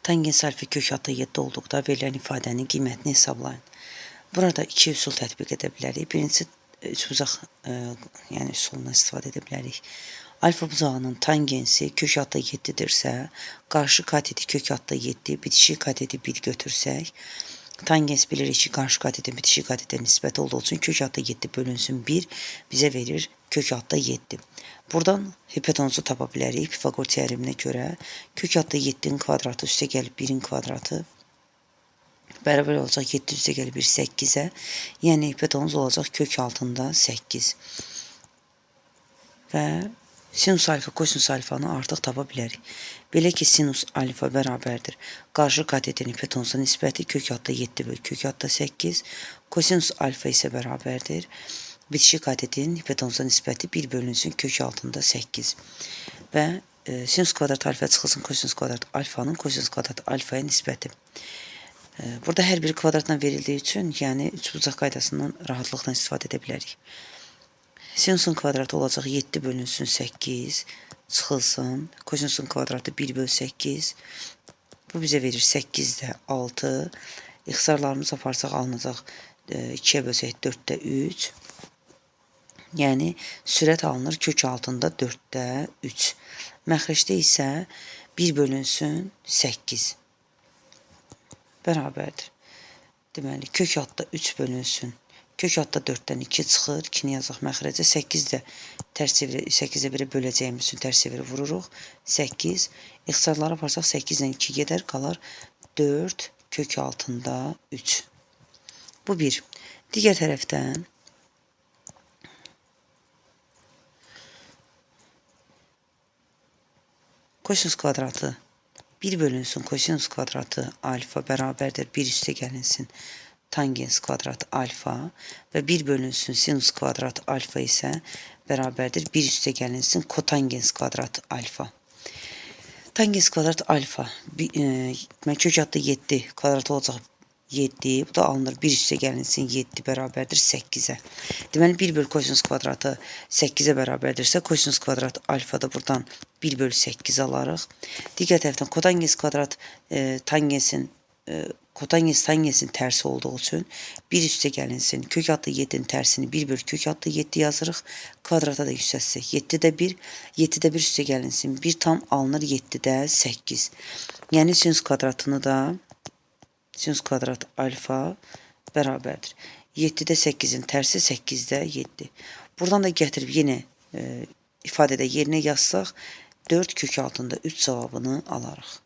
Tangens alfa kök altda 7 olduqda verilən ifadənin qiymətini hesablayın. Burada iki üsul tətbiq edə bilərik. Birincisi üçbucaq yəni üsulundan istifadə edə bilərik. Alfa bucağının tangensi kök altda 7-dirsə, qarşı kateti kök altda 7, bitişik kateti 1 götürsək, tangens bilirik ki, qarşı katetin bitişik katetə nisbəti olduğu üçün kök altda 7 bölünsün 1 bizə verir kök altda 7. Buradan hipotenuzu tapa bilərik. Pifaqor teoreminə görə kök altda 7-nin kvadratı üstə gəlib 1-in kvadratı bərabər olacaq 7 üstə gəlib 1 8-ə. Yəni hipotenuz olacaq kök altında 8. Və sinus alfa, kosinus alfanı artıq tapa bilərik. Belə ki, sinus alfa bərabərdir. Qarşı katetin hipotenuza nisbəti kök altda 7 bölü kök altda 8. Kosinus alfa isə bərabərdir. Bitişik katetin hipotenuza nisbəti 1 bölünsün kök altında 8. Və sinus kvadrat alfa çıxılsın kosinus kvadrat alfanın kosinus kvadrat alfaya nisbəti. Burada hər biri kvadratla verildiyi üçün, yəni üçbucaq qaydasından rahatlıqla istifadə edə bilərik. Sinusun kvadratı olacaq 7 bölünsün 8 çıxılsın. Kosinusun kvadratı 1 bölü 8. Bu bizə verir 8-də 6. İxtisarlarımızı aparsaq alınacaq 2-yə bölsək 4-də 3. Yəni sürət alınır kök altında 4-də 3. Məxrəcdə isə 1 bölünsün 8 bərabərdir. Deməli, kök altda 3 bölünsün. Kök altda 4-dən 2 çıxır. 2-ni yazaq məxrəcə. 8 də tərs çevirə, 8-ə 1-ə böləcəyimiz üçün tərs çevirə vururuq. 8. İxtisarlara aparsaq 8 ilə 2 gedər, qalar 4 kök altında 3. Bu bir. Digər tərəfdən kosinus kvadratı 1 bölünsün kosinus kvadratı alfa bərabərdir 1 üstə gəlinsin tangens kvadrat alfa və 1 bölünsün sinus kvadrat alfa isə bərabərdir 1 üstə gəlinsin kotangens kvadrat alfa. Tangens kvadrat alfa kök altda 7 kvadratı olacaq 7. Bu da alınır 1 üstə gəlinsin 7 bərabərdir 8-ə. Deməli 1 bölü kosinus kvadratı 8-ə bərabərdirsə kosinus kvadrat alfa da buradan 1 bölü 8 alarıq. Digər tərəfdən kotangens kvadrat tangensin kotangens tangensin tərsi olduğu üçün 1 üstə gəlinsin kök altda 7-nin tərsini 1 bölü kök altda 7 yazırıq. Kvadrata da yüksəltsək 7-də 1, 7-də 1 üstə gəlinsin 1 tam alınır 7-də 8. Yəni sinus kvadratını da sinus kvadrat alfa bərabərdir. 7-də 8-in tərsi 8-də 7. Buradan da gətirib yenə ifadədə yerinə yazsaq 4 kök altında 3 cavabını alarıq.